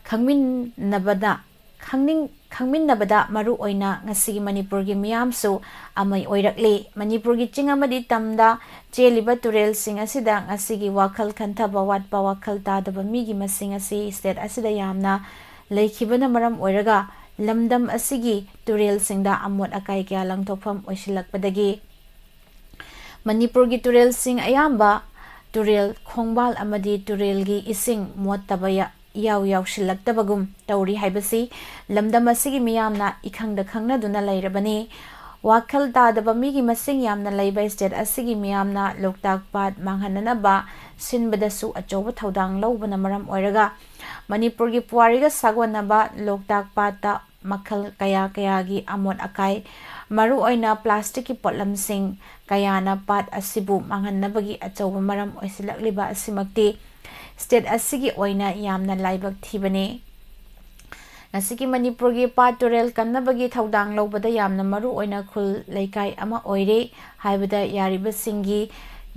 ꯈꯪꯃꯤꯟꯅꯕꯗ, ꯈꯪꯅꯤꯡ-, ꯈꯪꯃꯤꯟꯅꯕꯗ ꯃꯔꯨ ꯑꯣꯏꯅ ꯉꯁꯤꯒꯤ ꯃꯅꯤꯄꯨꯔꯒꯤ ꯃꯤꯌꯥꯝꯁꯨ ꯑꯃ ꯑꯣꯏꯔꯛꯂꯤ꯫ ꯃꯅꯤꯄꯨꯔꯒꯤ ꯆꯤꯡ ꯑꯃꯗꯤ ꯇꯝꯗ ꯆꯦꯜꯂꯤꯕ ꯇꯨꯔꯦꯜꯁꯤꯡ ꯑꯁꯤꯗ ꯉꯁꯤꯒꯤ ꯋꯥꯈꯜ ꯈꯟꯊꯕ ꯋꯥꯠꯄ, ꯋꯥꯈꯜ ꯇꯥꯗꯕ ꯃꯤꯒꯤ ꯃꯁꯤꯡ ꯑꯁꯤ state ꯑꯁꯤꯗ ꯌꯥꯝꯅ ꯂꯩꯈꯤꯕꯅ ꯃꯔꯝ ꯑꯣꯏꯔꯒ ꯂꯝꯗꯝ ꯑꯁꯤꯒꯤ ꯇꯨꯔꯦꯜꯁꯤꯡꯗ ꯑꯃꯣꯠ ꯑꯀꯥꯏ ꯀꯌꯥ ꯂꯪꯊꯣꯛꯐꯝ ꯑꯣꯏꯁꯤꯜꯂꯛꯄꯗꯒꯤ ꯃꯅꯤꯄꯨꯔꯒꯤ ꯇꯨꯔꯦꯜꯁꯤꯡ ꯑꯌꯥꯝꯕ ꯇꯨꯔꯦꯜ ꯈꯣꯡꯕꯥꯜ ꯑꯃꯗꯤ ꯇꯨꯔꯦꯜꯒꯤ ꯏꯁꯤꯡ ꯃꯣꯠꯇꯕ ꯌꯥ-, ꯏꯌꯥꯎ ꯌꯥꯎꯁꯤꯜꯂꯛꯇꯕꯒꯨꯝ ꯇꯧꯔꯤ ꯍꯥꯏꯕꯁꯤ ꯂꯝꯗꯝ ꯑꯁꯤꯒꯤ ꯃꯤꯌꯥꯝꯅ ꯏꯈꯪꯗ ꯈꯪꯅꯗꯨꯅ ꯂꯩꯔꯕꯅꯤ꯫ ꯋꯥꯈꯜ ꯇꯥꯗꯕ ꯃꯤꯒꯤ ꯃꯁꯤꯡ ꯌꯥꯝꯅ ꯂꯩꯕ state ꯑꯁꯤꯒꯤ ꯃꯤꯌꯥꯝꯅ ꯂꯣꯛꯇꯥꯛ ꯄꯥꯠ ꯃꯥꯡꯍꯟꯅꯅꯕ ꯁꯤꯟꯕꯗꯁꯨ ꯑꯆꯧꯕ ꯊꯧꯗꯥꯡ ꯂꯧꯕꯅ ꯃꯔꯝ ꯑꯣꯏꯔꯒ ꯃꯅꯤꯄꯨꯔꯒꯤ ꯄꯨꯋꯥꯔꯤꯒ ꯁꯥꯒꯣꯟꯅꯕ ꯂꯣꯛꯇꯥꯛ ꯄꯥꯠꯇ ꯃꯈꯜ ꯀꯌꯥ ꯀꯌꯥꯒꯤ ꯑꯃꯣꯠ ꯑꯀꯥꯏ, ꯃꯔꯨꯑꯣꯏꯅ plasticꯀꯤ ꯄꯣꯠꯂꯝꯁꯤꯡ ꯀꯌꯥꯅ ꯄꯥꯠ ꯑꯁꯤꯕꯨ ꯃꯥꯡꯍꯟꯅꯕꯒꯤ ꯑꯆꯧꯕ ꯃꯔꯝ ꯑꯣꯏꯁꯤꯜꯂꯛꯂꯤꯕ ꯑꯁꯤꯃꯛꯇꯤ state ꯑꯁꯤꯒꯤ ꯑꯣꯏꯅ ꯌꯥꯝꯅ ꯂꯥꯏꯕꯛ ꯊꯤꯕꯅꯤ꯫ ꯉꯁꯤꯒꯤ ꯃꯅꯤꯄꯨꯔꯒꯤ ꯄꯥꯠ ꯇꯨꯔꯦꯜ ꯀꯟꯅꯕꯒꯤ ꯊꯧꯗꯥꯡ ꯂꯧꯕꯗ ꯌꯥꯝꯅ ꯃꯔꯨ ꯑꯣꯏꯅ ꯈꯨꯜ ꯂꯩꯀꯥꯏ ꯑꯃ ꯑꯣꯏꯔꯦ ꯍꯥꯏꯕꯗ ꯌꯥꯔꯤꯕꯁꯤꯡꯒꯤ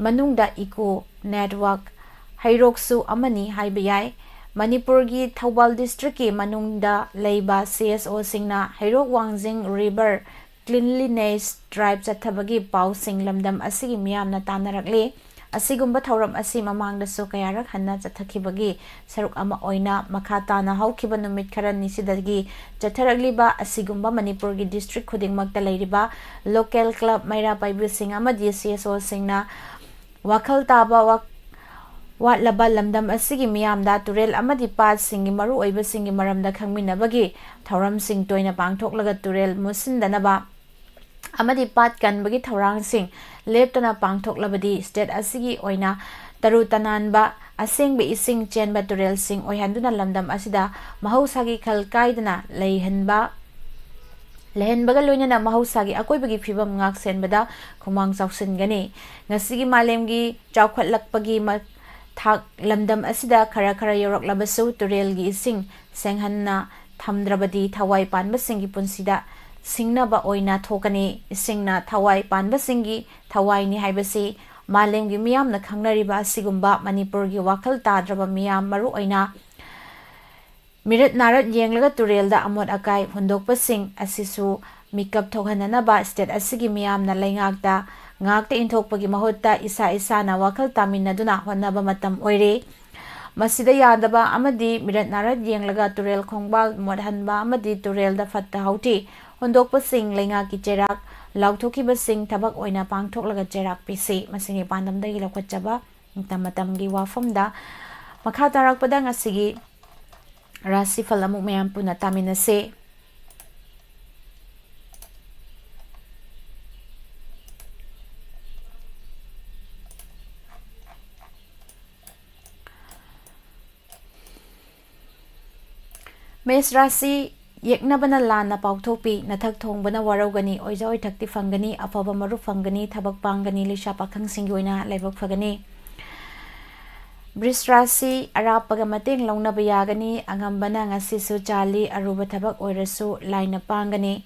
ꯃꯅꯨꯡꯗ eco network ꯍꯩꯔꯣꯛꯁꯨ ꯑꯃꯅꯤ ꯍꯥꯏꯕ ꯌꯥꯏ꯫ ꯃꯅꯤꯄꯨꯔꯒꯤ ꯊꯧꯕꯥꯜ ꯗꯤꯁꯇ꯭ꯔꯤꯛꯀꯤ ꯃꯅꯨꯡꯗ ꯂꯩꯕ ꯁꯤ ꯑꯦꯁ ꯑꯣꯁꯤꯡꯅ ꯍꯩꯔꯣꯛ ꯋꯥꯡꯖꯤꯡ ꯔꯤꯚꯔ ꯀ꯭ꯂꯤꯟꯂꯤꯅꯦꯁ ꯗ꯭ꯔꯥꯏꯚ ꯆꯠꯊꯕꯒꯤ ꯄꯥꯎꯁꯤꯡ ꯂꯝꯗꯝ ꯑꯁꯤꯒꯤ ꯃꯤꯌꯥꯝꯅ ꯇꯥꯟꯅꯔꯛꯂꯤ꯫ ꯑꯁꯤꯒꯨꯝꯕ ꯊꯧꯔꯝ ꯑꯁꯤ ꯃꯃꯥꯡꯗꯁꯨ ꯀꯌꯥꯔꯛ ꯍꯟꯅ ꯆꯠꯊꯈꯤꯕꯒꯤ ꯁꯔꯨꯛ ꯑꯃ ꯑꯣꯏꯅ ꯃꯈꯥ ꯇꯥꯅ ꯍꯧꯈꯤꯕ ꯅꯨꯃꯤꯠ ꯈꯔꯅꯤꯁꯤꯗꯒꯤ ꯆꯠꯊꯔꯛꯂꯤꯕ ꯑꯁꯤꯒꯨꯝꯕ ꯃꯅꯤꯄꯨꯔꯒꯤ ꯗꯤꯁꯇ꯭ꯔꯤꯛ ꯈꯨꯗꯤꯡꯃꯛꯇ ꯂꯩꯔꯤꯕ ꯂꯣꯀꯦꯜ ꯀ꯭ꯂꯕ, ꯃꯩꯔꯥ ꯄꯥꯏꯕꯤꯁꯤꯡ ꯑꯃꯗꯤ ꯁꯤ ꯑꯦꯁ ꯑꯣꯁꯤꯡꯅ ꯋꯥꯈꯜ ꯇꯥꯕ ꯋꯥ-, ꯋꯥꯠꯂꯕ ꯂꯝꯗꯝ ꯑꯁꯤꯒꯤ ꯃꯤꯌꯥꯝꯗ ꯇꯨꯔꯦꯜ ꯑꯃꯗꯤ ꯄꯥꯠꯁꯤꯡꯒꯤ ꯃꯔꯨꯑꯣꯏꯕꯁꯤꯡꯒꯤ ꯃꯔꯝꯗ ꯈꯪꯃꯤꯟꯅꯕꯒꯤ ꯊꯧꯔꯝꯁꯤꯡ ꯇꯣꯏꯅ ꯄꯥꯡꯊꯣꯛꯂꯒ ꯇꯨꯔꯦꯜ ꯃꯨꯠꯁꯤꯟꯗꯅꯕ ꯑꯃꯗꯤ ꯄꯥꯠ ꯀꯟꯕꯒꯤ ꯊꯧꯔꯥꯡꯁꯤꯡ ꯂꯦꯞꯇꯅ ꯄꯥꯡꯊꯣꯛꯂꯕꯗꯤ ꯁ꯭ꯇꯦꯠ ꯑꯁꯤꯒꯤ ꯑꯣꯏꯅ ꯇꯔꯨ ꯇꯅꯥꯟꯕ, ꯑꯁꯦꯡꯕ ꯏꯁꯤꯡ ꯆꯦꯟꯕ ꯇꯨꯔꯦꯜꯁꯤꯡ ꯑꯣꯏꯍꯟꯗꯨꯅ ꯂꯝꯗꯝ ꯑꯁꯤꯗ ꯃꯍꯧꯁꯥꯒꯤ ꯈꯜ ꯀꯥꯏꯗꯅ ꯂꯩꯍꯟꯕ, ꯂꯩꯍꯟꯕꯒ ꯂꯣꯏꯅꯅ ꯃꯍꯧꯁꯥꯒꯤ ꯑꯀꯣꯏꯕꯒꯤ ꯐꯤꯕꯝ ꯉꯥꯛ ꯁꯦꯟꯕꯗ ꯈꯨꯃꯥꯡ ꯆꯥꯎꯁꯤꯟꯒꯅꯤ꯫ ꯉꯁꯤꯒꯤ ꯃꯥꯂꯦꯝꯒꯤ ꯆꯥꯎꯈꯠꯂꯛꯄꯒꯤ ꯃ-, ꯊꯥꯛ ꯂꯝꯗꯝ ꯑꯁꯤꯗ ꯈꯔ ꯈꯔ ꯌꯧꯔꯛꯂꯕꯁꯨ ꯇꯨꯔꯦꯜꯒꯤ ꯏꯁꯤꯡ ꯁꯦꯡꯍꯟꯅ ꯊꯝꯗ꯭ꯔꯕꯗꯤ ꯊꯋꯥꯏ ꯄꯥꯟꯕꯁꯤꯡꯒꯤ ꯄꯨꯟꯁꯤꯗ ꯁꯤꯡꯅꯕ ꯑꯣꯏꯅ ꯊꯣꯛꯀꯅꯤ꯫ ꯏꯁꯤꯡꯅ ꯊꯋꯥꯏ ꯄꯥꯟꯕꯁꯤꯡꯒꯤ ꯊꯋꯥꯏꯅꯤ ꯍꯥꯏꯕꯁꯤ ꯃꯥꯂꯦꯝꯒꯤ ꯃꯤꯌꯥꯝꯅ ꯈꯪꯅꯔꯤꯕ ꯑꯁꯤꯒꯨꯝꯕ ꯃꯅꯤꯄꯨꯔꯒꯤ ꯋꯥꯈꯜ ꯇꯥꯗ꯭ꯔꯕ ꯃꯤꯌꯥꯝ, ꯃꯔꯨꯑꯣꯏꯅ ꯃꯤꯔꯠ ꯅꯥꯔꯠ ꯌꯦꯡꯂꯒ ꯇꯨꯔꯦꯜꯗ ꯑꯃꯣꯠ ꯑꯀꯥꯏ ꯍꯨꯟꯗꯣꯛꯄꯁꯤꯡ ꯑꯁꯤꯁꯨ ꯃꯤꯀꯞ ꯊꯣꯛꯍꯟꯅꯅꯕ ꯁ꯭ꯇꯦꯠ ꯑꯁꯤꯒꯤ ꯃꯤꯌꯥꯝꯅ ꯂꯩꯉꯥꯛꯇ ꯉꯥꯛꯇ ꯏꯟꯊꯣꯛꯄꯒꯤ ꯃꯍꯨꯠꯇ ꯏꯁꯥ ꯏꯁꯥꯅ ꯋꯥꯈꯜ ꯇꯥꯃꯤꯟꯅꯗꯨꯅ ꯍꯣꯠꯅꯕ ꯃꯇꯝ ꯑꯣꯏꯔꯦ꯫ ꯃꯁꯤꯗ ꯌꯥꯗꯕ ꯑꯃꯗꯤ ꯃꯤꯔꯠ ꯅꯥꯔꯠ ꯌꯦꯡꯂꯒ ꯇꯨꯔꯦꯜ ꯈꯣꯡꯕꯥꯜ ꯃꯣꯠꯍꯟꯕ ꯑꯃꯗꯤ ꯇꯨꯔꯦꯜꯗ ꯐꯠꯇ ꯍꯥꯎꯊꯤ ꯍꯨꯟꯗꯣꯛꯄꯁꯤꯡ ꯂꯩꯉꯥꯛꯀꯤ ꯆꯩꯔꯥꯛ ꯂꯥꯎꯊꯣꯛꯈꯤꯕꯁꯤꯡ ꯊꯕꯛ ꯑꯣꯏꯅ ꯄꯥꯡꯊꯣꯛꯂꯒ ꯆꯩꯔꯥꯛ ꯄꯤꯁꯤ꯫ ꯃꯁꯤꯒꯤ ꯄꯥꯟꯗꯝꯗꯒꯤ ꯂꯧꯈꯠꯆꯕ ꯃꯇꯝ ꯃꯇꯝꯒꯤ ꯋꯥꯐꯝꯗ ꯃꯈꯥ ꯇꯥꯔꯛꯄꯗ ꯉꯁꯤꯒꯤ ꯔꯥꯁꯤꯐꯜ ꯑꯃꯨꯛ ꯃꯌꯥꯝ ꯄꯨꯟꯅ ꯇꯥꯃꯤꯟꯅꯁꯤ꯫ ꯃꯦꯁ ꯔꯥꯁꯤ: ꯌꯦꯛꯅꯕꯅ ꯂꯥꯟꯅ ꯄꯥꯎꯊꯣꯛꯄꯤ, ꯅꯊꯛ ꯊꯣꯡꯕꯅ ꯋꯥꯔꯧꯒꯅꯤ, ꯑꯣꯏꯖ ꯑꯣꯏꯊꯛꯇꯤ ꯐꯪꯒꯅꯤ, ꯑꯐꯕ ꯃꯔꯨꯞ ꯐꯪꯒꯅꯤ, ꯊꯕꯛ ꯄꯥꯡꯒꯅꯤ, ꯂꯩꯁꯥ ꯄꯥꯈꯪꯁꯤꯡꯒꯤ ꯑꯣꯏꯅ ꯂꯥꯏꯕꯛ ꯐꯒꯅꯤ꯫ ꯕ꯭ꯔꯤꯁ ꯔꯥꯁꯤ: ꯑꯔꯥꯞꯄꯒ ꯃꯇꯦꯡ ꯂꯧꯅꯕ ꯌꯥꯒꯅꯤ, ꯑꯉꯝꯕꯅ ꯉꯁꯤꯁꯨ ꯆꯥꯜꯂꯤ, ꯑꯔꯨꯕ ꯊꯕꯛ ꯑꯣꯏꯔꯁꯨ ꯂꯥꯏꯅ ꯄꯥꯡꯒꯅꯤ,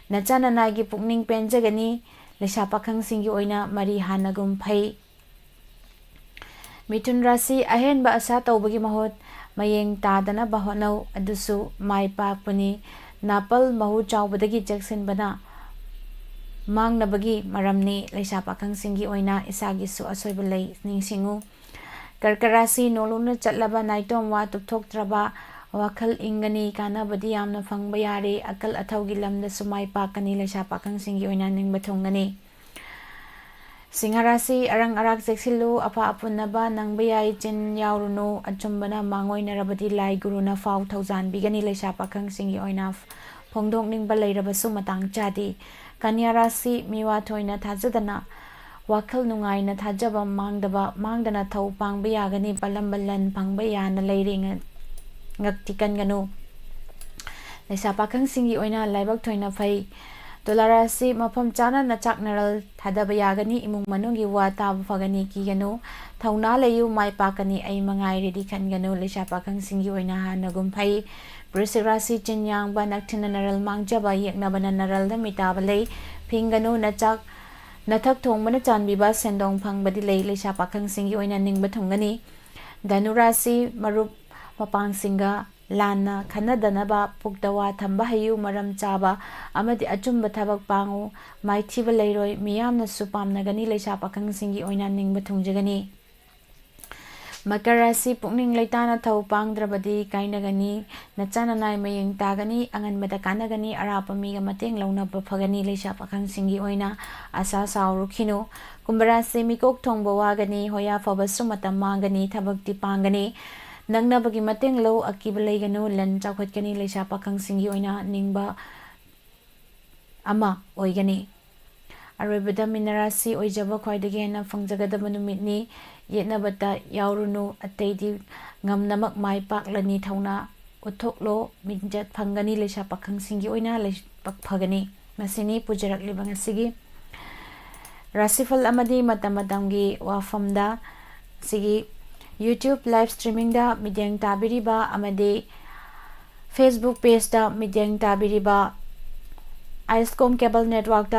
ꯅꯆꯥ ꯅꯅꯥꯏꯒꯤ ꯄꯨꯛꯅꯤꯡ ꯄꯦꯟꯖꯒꯅꯤ, ꯂꯩꯁꯥ ꯄꯥꯈꯪꯁꯤꯡꯒꯤ ꯑꯣꯏꯅ ꯃꯔꯤ ꯍꯥꯟꯅꯒꯨꯝ ꯐꯩ꯫ ꯃꯤꯊꯨꯟ ꯔꯥꯁꯤ: ꯑꯍꯦꯟꯕ ꯑꯁꯥ ꯇꯧꯕꯒꯤ ꯃꯍꯨꯠ ꯃꯌꯦꯡ ꯇꯥꯗꯅꯕ ꯍꯣꯠꯅꯧ, ꯑꯗꯨꯁꯨ ꯃꯥꯏ ꯄꯥꯛꯄꯅꯤ꯫ ꯅꯥꯄꯜ ꯃꯍꯨ ꯆꯥꯎꯕꯗꯒꯤ ꯆꯦꯛꯁꯤꯟꯕꯅ ꯃꯥꯡꯅꯕꯒꯤ ꯃꯔꯝꯅꯤ꯫ ꯂꯩꯁꯥ ꯄꯥꯈꯪꯁꯤꯡꯒꯤ ꯑꯣꯏꯅ ꯏꯁꯥꯒꯤꯁꯨ ꯑꯁꯣꯏꯕ ꯂꯩ, ꯅꯤꯡꯁꯤꯡꯉꯨ꯫ ꯀꯔꯀ ꯔꯥꯁꯤ, ꯅꯣꯂꯨꯛꯅ ꯆꯠꯂꯕ ꯅꯥꯏꯇꯣꯝ ꯋꯥ ꯇꯨꯞꯊꯣꯛꯇ꯭ꯔꯕ ꯋꯥꯈꯜ ꯏꯪꯒꯅꯤ, ꯀꯥꯟꯅꯕꯗꯤ ꯌꯥꯝꯅ ꯐꯪꯕ ꯌꯥꯔꯦ꯫ ꯑꯀꯜ ꯑꯊꯧꯒꯤ ꯂꯝꯗꯁꯨ ꯃꯥꯏ ꯄꯥꯛꯀꯅꯤ꯫ ꯂꯩꯁꯥ ꯄꯥꯈꯪꯁꯤꯡꯒꯤ ꯑꯣꯏꯅ ꯅꯤꯡꯕ ꯊꯨꯡꯒꯅꯤ꯫ ꯁꯤꯡꯍ ꯔꯥꯁꯤ, ꯑꯔꯪ ꯑꯔꯥꯛ ꯆꯦꯛꯁꯤꯜꯂꯨ, ꯑꯐ ꯑꯄꯨꯟꯅꯕ ꯅꯪꯕ ꯌꯥꯏ, ꯆꯤꯟ ꯌꯥꯎꯔꯨꯅꯨ, ꯑꯆꯨꯝꯕꯅ ꯃꯥꯡꯑꯣꯏꯅꯔꯕꯗꯤ ꯂꯥꯏ ꯒꯨꯔꯨꯅ ꯐꯥꯎ ꯊꯧꯖꯥꯟꯕꯤꯒꯅꯤ꯫ ꯂꯩꯁꯥ ꯄꯥꯈꯪꯁꯤꯡꯒꯤ ꯑꯣꯏꯅ ꯐꯣꯡꯗꯣꯛꯅꯤꯡꯕ ꯂꯩꯔꯕꯁꯨ ꯃꯇꯥꯡ ꯆꯥꯗꯦ꯫ ꯀꯟꯌꯥ ꯔꯥꯁꯤ, ꯃꯤꯋꯥ ꯊꯣꯏꯅ ꯊꯥꯖꯗꯅ ꯋꯥꯈꯜ ꯅꯨꯡꯉꯥꯏꯅ ꯊꯥꯖꯕ ꯃꯥꯡꯗꯕ, ꯃꯥꯡꯗꯅ ꯊꯧ ꯄꯥꯡꯕ ꯌꯥꯒꯅꯤ꯫ ꯄꯥꯂꯝꯕ ꯂꯟ ꯐꯪꯕ ꯌꯥꯅ ꯂꯩꯔꯤ꯫ ꯉ-, ꯉꯛꯇꯤ ꯀꯟꯒꯅꯨ꯫ ꯂꯩꯁꯥ ꯄꯥꯈꯪꯁꯤꯡꯒꯤ ꯑꯣꯏꯅ ꯂꯥꯏꯕꯛ ꯊꯣꯏꯅ ꯐꯩ꯫ ꯇꯨꯂꯥ ꯔꯥꯁꯤ, ꯃꯐꯝ ꯆꯥꯅ ꯅꯆꯥꯛ ꯅꯔꯜ ꯊꯥꯗꯕ ꯌꯥꯒꯅꯤ꯫ ꯏꯃꯨꯡ ꯃꯅꯨꯡꯒꯤ ꯋꯥ ꯇꯥꯕ ꯐꯒꯅꯤ꯫ ꯀꯤꯒꯅꯨ, ꯊꯧꯅꯥ ꯂꯩꯌꯨ, ꯃꯥꯏ ꯄꯥꯛꯀꯅꯤ꯫ ꯑꯩ ꯃꯉꯥꯏꯔꯦꯗꯤ ꯈꯟꯒꯅꯨ꯫ ꯂꯩꯁꯥ ꯄꯥꯈꯪꯁꯤꯡꯒꯤ ꯑꯣꯏꯅ ꯍꯥꯟꯅꯒꯨꯝ ꯐꯩ꯫ ꯕ꯭ꯔꯤꯁꯤꯛ ꯔꯥꯁꯤ, ꯆꯤꯟ ꯌꯥꯡꯕ, ꯅꯛꯊꯤꯟꯅ ꯅꯔꯜ ꯃꯥꯡꯖꯕ, ꯌꯦꯛꯅꯕꯅ ꯅꯔꯜꯗ ꯃꯤꯇꯥꯕ ꯂꯩ꯫ ꯐꯤꯡꯒꯅꯨ, ꯅꯆꯥꯛ ꯅꯊꯛ ꯊꯣꯡꯕꯅ ꯆꯥꯟꯕꯤꯕ ꯁꯦꯟꯗꯣꯡ ꯐꯪꯕꯗꯤ ꯂꯩ꯫ ꯂꯩꯁꯥ ꯄꯥꯈꯪꯁꯤꯡꯒꯤ ꯑꯣꯏꯅ ꯅꯤꯡꯕ ꯊꯨꯡꯒꯅꯤ꯫ ꯙꯅꯨ ꯔꯥꯁꯤ, ꯃꯔꯨꯞ ꯃꯄꯥꯡꯁꯤꯡꯒ ꯂꯥꯟꯅ ꯈꯟꯅꯗꯅꯕ ꯄꯨꯛꯇ ꯋꯥ ꯊꯝꯕ ꯍꯩꯌꯨ꯫ ꯃꯔꯝ ꯆꯥꯕ ꯑꯃꯗꯤ ꯑꯆꯨꯝꯕ ꯊꯕꯛ ꯄꯥꯡꯉꯨ꯫ ꯃꯥꯏꯊꯤꯕ ꯂꯩꯔꯣꯏ꯫ ꯃꯤꯌꯥꯝꯅꯁꯨ ꯄꯥꯝꯅꯒꯅꯤ꯫ ꯂꯩꯁꯥ ꯄꯥꯈꯪꯁꯤꯡꯒꯤ ꯑꯣꯏꯅ ꯅꯤꯡꯕ ꯊꯨꯡꯖꯒꯅꯤ꯫ ꯃꯀꯔ ꯔꯥꯁꯤ, ꯄꯨꯛꯅꯤꯡ ꯂꯩꯇꯥꯅ ꯊꯧ ꯄꯥꯡꯗ꯭ꯔꯕꯗꯤ ꯀꯥꯏꯅꯒꯅꯤ꯫ ꯅꯆꯥ ꯅꯅꯥꯏ ꯃꯌꯦꯡ ꯇꯥꯒꯅꯤ꯫ ꯑꯉꯟꯕꯗ ꯀꯥꯟꯅꯒꯅꯤ꯫ ꯑꯔꯥꯞꯄ ꯃꯤꯒ ꯃꯇꯦꯡ ꯂꯧꯅꯕ ꯐꯒꯅꯤ꯫ ꯂꯩꯁꯥ ꯄꯥꯈꯪꯁꯤꯡꯒꯤ ꯑꯣꯏꯅ ꯑꯁꯥ ꯁꯥꯎꯔꯨꯈꯤꯅꯨ꯫ ꯀꯨꯝꯚ ꯔꯥꯁꯤ, ꯃꯤꯀꯣꯛ ꯊꯣꯡꯕ ꯋꯥꯒꯅꯤ꯫ ꯍꯣꯌꯥ ꯐꯕꯁꯨ ꯃꯇꯝ ꯃꯥꯡꯒꯅꯤ꯫ ꯊꯕꯛꯇꯤ ꯄꯥꯡꯒꯅꯤ꯫ ꯅꯛꯅꯕꯒꯤ ꯃꯇꯦꯡ ꯂꯧ꯫ ꯑꯀꯤꯕ ꯂꯩꯒꯅꯨ꯫ ꯂꯟ ꯆꯥꯎꯈꯠꯀꯅꯤ꯫ ꯂꯩꯁꯥ ꯄꯥꯈꯪꯁꯤꯡꯒꯤ ꯑꯣꯏꯅ ꯅꯤꯡꯕ ꯑꯃ ꯑꯣꯏꯒꯅꯤ꯫ ꯑꯔꯣꯏꯕꯗ ꯃꯤꯅ ꯔꯥꯁꯤ, ꯑꯣꯏꯖꯕ ꯈ꯭ꯋꯥꯏꯗꯒꯤ ꯍꯦꯟꯅ ꯐꯪꯖꯒꯗꯕ ꯅꯨꯃꯤꯠꯅꯤ꯫ ꯌꯦꯠꯅꯕꯇ ꯌꯥꯎꯔꯨꯅꯨ, ꯑꯇꯩꯗꯤ ꯉꯝꯅꯃꯛ ꯃꯥꯏ ꯄꯥꯛꯂꯅꯤ꯫ ꯊꯧꯅꯥ ꯎꯠꯊꯣꯛꯂꯣ, ꯃꯤꯡꯆꯠ ꯐꯪꯒꯅꯤ꯫ ꯂꯩꯁꯥ ꯄꯥꯈꯪꯁꯤꯡꯒꯤ ꯑꯣꯏꯅ ꯂꯥꯏꯕꯛ ꯐꯒꯅꯤ꯫ ꯃꯁꯤꯅꯤ ꯄꯨꯖꯔꯛꯂꯤꯕ ꯉꯁꯤꯒꯤ ꯔꯥꯁꯤꯐꯜ ꯑꯃꯗꯤ ꯃꯇꯝ ꯃꯇꯝꯒꯤ ꯋꯥꯐꯝꯗ ꯁꯤꯒꯤ YouTube live streamingꯗ ꯃꯤꯠꯌꯦꯡ ꯇꯥꯕꯤꯔꯤꯕ ꯑꯃꯗꯤ Facebook pageꯇ ꯃꯤꯠꯌꯦꯡ ꯇꯥꯕꯤꯔꯤꯕ ꯑꯥꯏꯁꯀꯣꯝ cable networkꯇ